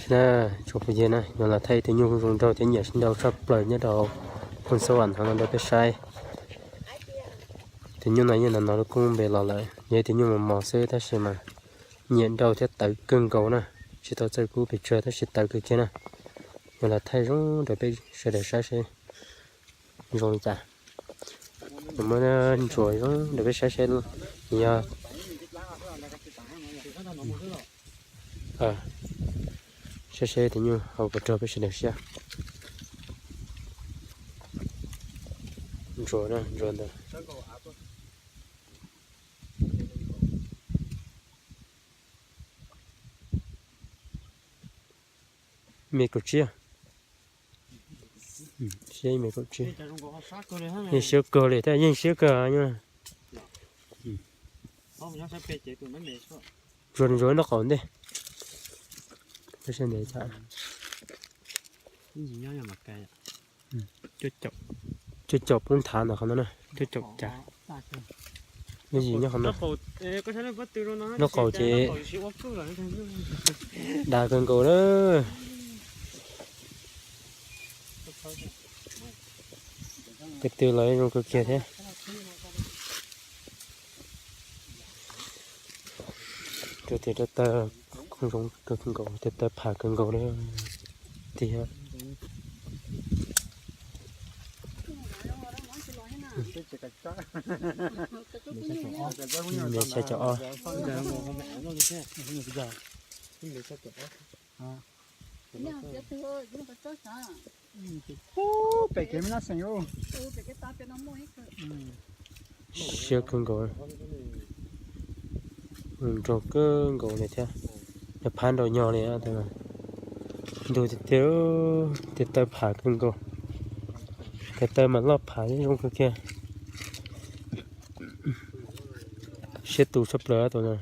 Na, tsoom phooj ywg na, yuav los thaij tus nyuj zoo nraug thiab nyiam sib nraus tshaj plaws nyob rau Phoos Xab Vam no rau peb saib. Tus nyuj no yeej hnov lub koob npe los lawm, yog ib tus nyuj mos mos xwb tab sis mas nyiam nraus thiab tawv kawg nkaus na. Tsis tau txawj kub pes tsawg tab sis tawv kawg kiag na. Yuav los thaij zoo rau peb sawv daws saib seb zoo li cas. Kuv muab ntsuas zoo rau peb saib seb yog, saib seb tus nyuj hau puas raug peb sawv daws siab. Ntsuas na, ntsuas ntawd. Me kaum tsib. Siab me kaum tsib. Yeej siab kawg li thiab, yeej siab kawg. Ntsuas ntsuas nraub qaum ntej. Cuaj caum poob thav ntawm qhov no na, cuaj caum cas. Yog yim nyob qhov no. Nraub qaum ces dav kawg nkaus na. Tus twg los zoo kawg kiag thiab. Rau tias rau taw zoo kawg nkaus, tias taw pham kawg nkaus li tiag. Xya caum ob. Siab kawg nkaus, nraug kawg nkaus li thiab. Yog phab nraug nyog li, ntug tiag tiag, tias taw pham kawg nkaus. Tias taw mas loj pham zoo kawg kiag. Siab tus tshaj plaws tus no.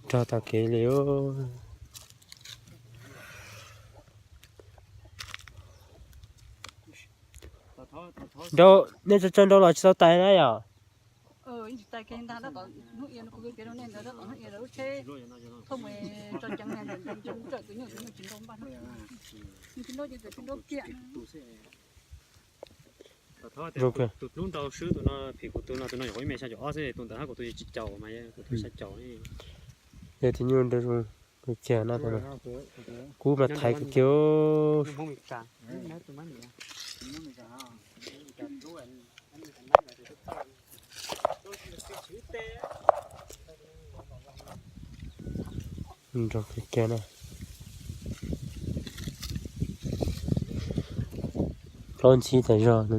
Nrog tag kev li. Nraug, nej tso tso nraug los tsis tau tais na yom? Zoo kawg. Tus hlub nrau swb tus no phim kuv tus no, tus no yog qhov ib me xya caum ob xwb, tus ntawd hab kuv tus yog tsib caum mas yog kuv tus xya caum. Yog tus nyuj nrau zoo kawg kiag no, kub mas thaiv kawg kiag. Nrau kawg kiag na. Plaub ntxhib tas zog no.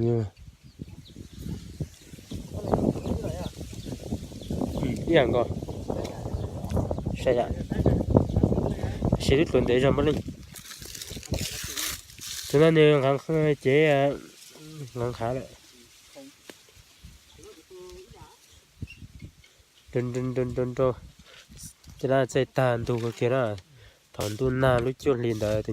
Ib yam nkaus. Saib yom. Saib lub tuav ntev zog npaum li. Tus no nws nqhis cev, nqhis nqhav lawm. Nrau nrau nrau nrau, ces lawv txawj tag ntug kawg kiag na. Thaum ntuj nag lub cuaj hli ntawd tus